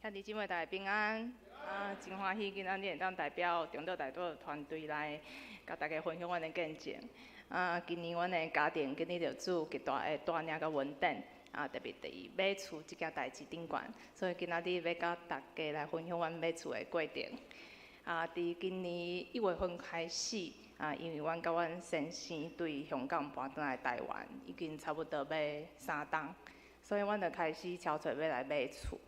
兄弟姊妹大家平安。啊，真歡喜今仔日會當代表長島代禱團隊來共大家分享阮的見證。啊，今年阮的家庭經歷著主極大的帶領佮恩典，啊，特別佇買厝這件代誌頂懸，所以今仔日欲佮大家來分享阮買厝的過程。啊，佇今年1月份開始，啊，因為阮佮阮先生對香港搬轉來台灣，已經差不多欲3冬，所以阮就開始籌措欲來買厝。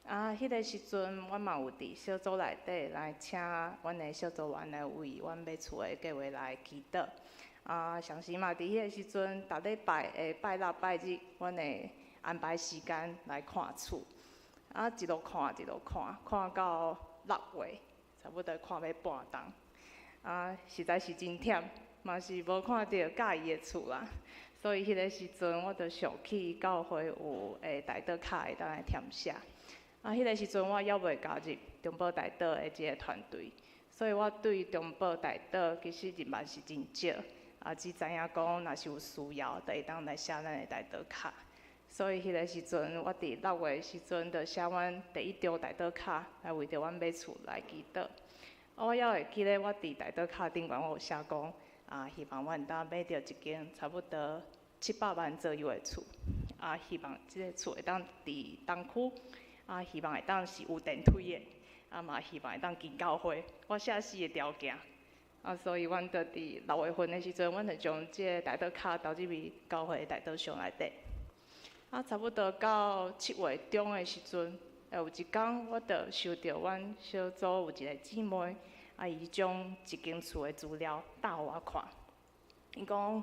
啊，彼個時陣，阮嘛有佇小組內底來請阮的小組員來為阮買厝的計劃來祈禱。啊，同時嘛佇彼個時陣，逐禮拜的拜六、拜日，阮會安排時間來看厝。啊，一路看一路看，看到6月，差不多看欲半冬。啊，實在是真忝，嘛是無看著佮意的厝啦。所以彼個時陣，我就想起教會有代禱卡會當來填寫。啊，彼個時陣我猶未加入中保代禱的這个團隊，所以我對中保代禱其實認識是真少，啊，只知影講若是有需要，就會當來寫咱的代禱卡。所以彼個時陣，我佇6月時陣就寫阮第一張代禱卡，來為著阮買厝來祈禱。我猶會記得我佇代禱卡頂懸，我有寫講，啊，希望阮會當買著一間差不多700萬左右的厝，啊，希望這个厝會當佇東區。啊，希望會當是有電梯的，啊嘛希望會當近教會。我寫四个條件，啊，所以阮就佇6月份的時陣，阮就將這个代禱卡投入去教會的代禱箱內底。啊，差不多到7月中的時陣，有一工我就收著阮小組有一个姊妹，啊，伊將一間厝的資料搭予我看。伊講，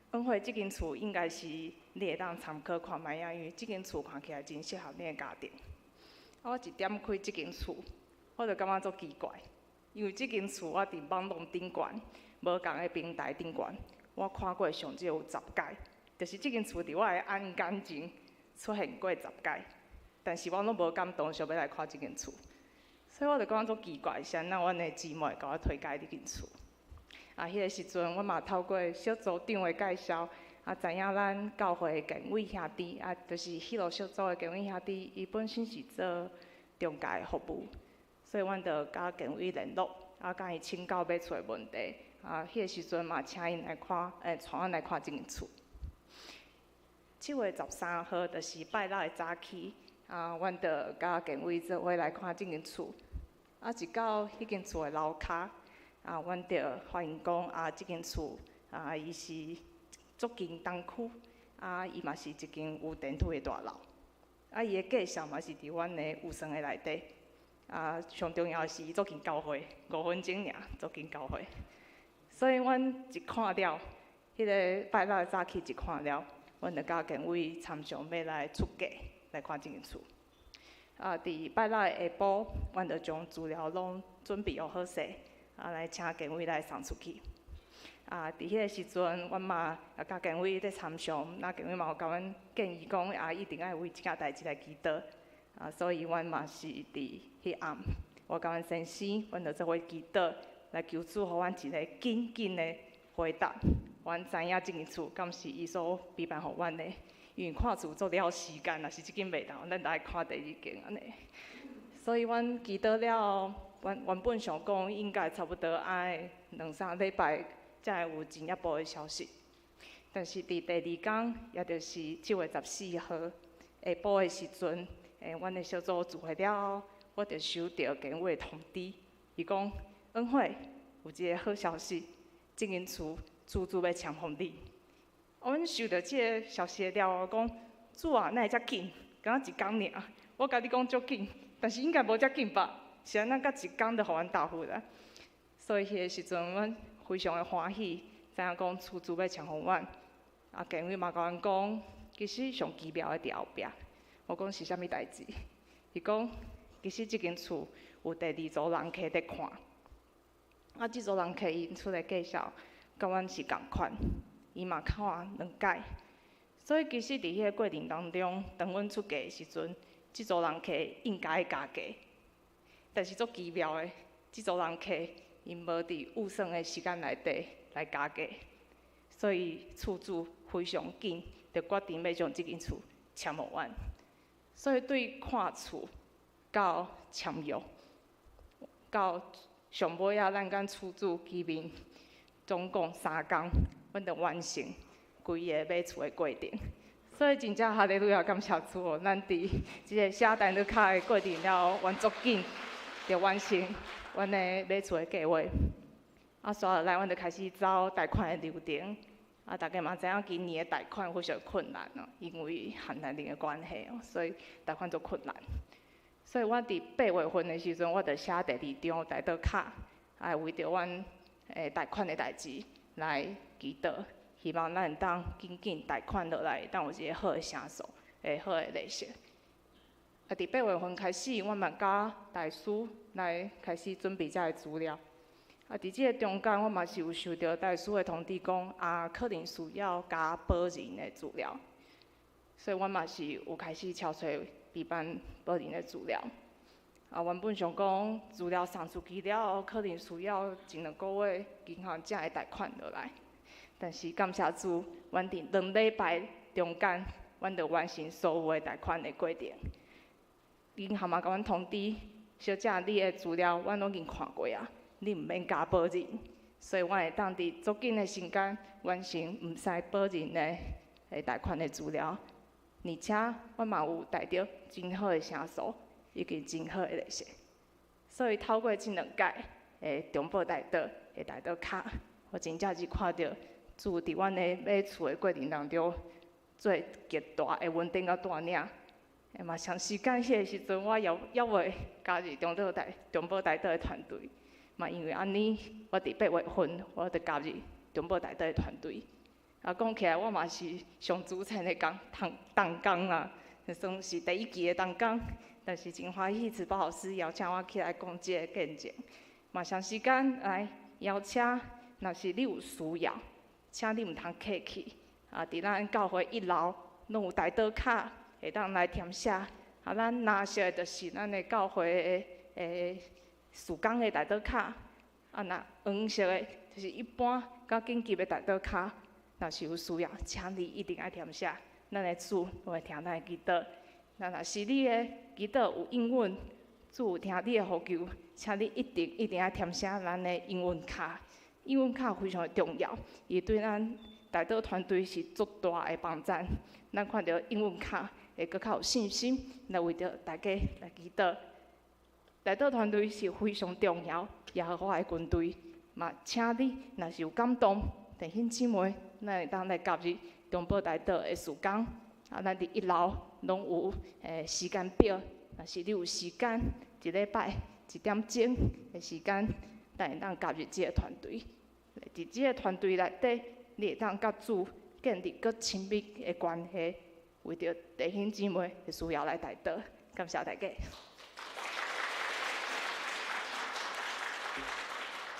恩惠，這間厝應該是你會當參考看覓啊，因為這間厝看起來真適合你的家庭。我一點開這間厝，我就感覺足奇怪，因為這間厝我佇網路頂懸，無仝的平台頂懸，我看過上少有十擺，就是這間厝佇我的眼間前出現過十擺，但是我攏無感動想欲來看這間厝，所以我就感覺足奇怪，是按怎阮的姊妹共我推介這間厝？啊，彼个時陣我嘛透過小組長的介紹，啊，知影咱教會的建偉兄弟，啊，就是彼落小組的建偉兄弟，伊本身是做中介的服務，所以阮就佮建偉聯絡，啊，共伊請教買厝的問題，啊，彼个時陣嘛請𪜶來看，帶阮來看這間厝。7月13號，就是拜六的早起，啊，阮就佮建偉做伙來看這間厝，啊，一到彼間厝的樓跤，啊，阮就發現講，啊，這間厝，啊，伊是足近東區，啊，伊嘛是一間有電梯的大樓，啊，伊的介紹嘛是佇阮的預算的內底，啊，上重要的是伊足近教會，5分鐘爾，足近教會，所以阮一看了，彼个拜六的早起一看了，阮就佮建偉參詳欲來出價來看這間厝。啊，佇拜六的下晡，阮就將資料攏準備好勢，啊，來請建偉來送出去。啊，佇彼个時陣，阮嘛也佮建偉咧參詳，那建偉嘛有共阮建議講，啊，一定愛為這件代誌來祈禱。啊，所以阮嘛是佇彼暗，我佮阮先生，阮就做伙祈禱，來求主予阮一个緊緊的回答。阮知影這間厝敢是伊所備辦予阮的，因為看厝足了時間，若是這間袂當，咱就愛看第二間按呢。所以阮祈禱了後，阮原本想講應該差不多愛兩三禮拜才會有進一步的消息，但是佇第二工，也就是7月14號下晡的時陣，阮的小組聚會了後，我就收著建偉的通知，伊講：恩惠，有一个好消息，這間厝厝主欲簽予你。阮收著這个消息了後，講主啊，哪會遮緊？敢若一工爾。我共你講足緊，但是應該無遮緊吧？是按怎閣一工就予阮答覆啦？所以彼个時陣，阮非常的歡喜，知影講厝主欲簽予阮。啊，建偉嘛共阮講，其實上奇妙的佇後壁。我講是啥物代誌？伊講其實這間厝有第二組人客佇看。啊，這組人客𪜶出的介紹，佮阮是仝款，伊嘛看兩擺。所以其實佇彼个過程當中，當阮出價的時陣，這組人客應該加價。但是足奇妙的，這組人客𪜶無佇預算的時間內底來加價，所以厝主非常緊，就決定欲將這間厝簽予阮。所以對看厝到簽約，到上尾仔，咱佮厝主見面，總共3工，阮就完成規個買厝的過程。所以真正哈利路亞，感謝主哦！咱佇這个寫代禱卡的過程了後，阮足緊就完成阮的買厝的計劃。啊，煞落來，阮就開始走貸款的流程。啊，大家嘛知影今年的貸款非常困難哦，因為限貸令的關係哦，所以貸款足困難。所以我佇8月份的時陣，我就寫第二張代禱卡，啊，為著阮貸款的代誌來祈禱，希望咱會當緊緊貸款落來，會當有一个好的成數，會好的利息。啊，佇8月份開始，我嘛佮大師來開始準備這个資料。啊，佇這个中間，我嘛是有收著大師的通知講，啊，可能需要加保人的資料，所以阮嘛是有開始敲揣備辦保人的資料。啊，原本想講資料送出去了後，可能需要一兩個月，銀行才會貸款落來。但是感謝主，阮佇2禮拜中間，阮就完成所有的貸款的過程。銀行嘛共阮通知，小姐，你的資料阮攏已經看過啊，你毋免加保人，所以阮會當佇足緊的時間完成毋使保人的貸款的資料，而且阮嘛有貸著真好的成數，以及真好的利息。所以透過這兩屆的中保代禱的代禱卡，我真正是看著主佇阮的買厝的過程當中，做極大的恩典佮帶領。嘛，同時間彼个時陣，我猶猶未加入中保代禱的團隊。嘛，因為按呢，我佇8月份我就加入中保代禱的團隊。啊，講起來，我嘛是上資淺的工同工啦，算是第一期的同工。但是真歡喜，慈寶老師邀請我起來講這个見證。嘛，同時間來邀請，若是你有需要，請你毋通客氣。啊，佇咱教會一樓攏有代禱卡，會當來填寫。啊，咱藍色的就是咱的教會的事工的代禱卡。啊，若黃色的，就是一般較緊急的代禱卡。若是有需要，請你一定愛填寫。咱的主會聽咱的祈禱。那若是你的祈禱有應允，主有聽你的呼求，請你一定一定愛填寫咱的應允卡。應允卡非常的重要，伊對咱代禱團隊是足大的幫贊。咱看著應允卡，會閣較有信心來為著大家來祈禱。代禱團隊是非常重要，耶和華的軍隊嘛，請你若是有感動，弟兄姊妹，咱會當來加入中保代禱的事工。啊，咱佇一樓攏有時間表，若是你有時間，一禮拜一點鐘的時間，咱會當加入這个團隊。佇這个團隊內底，你會當佮主建立閣親密的關係，為著弟兄姊妹的需要來代禱。感謝大家。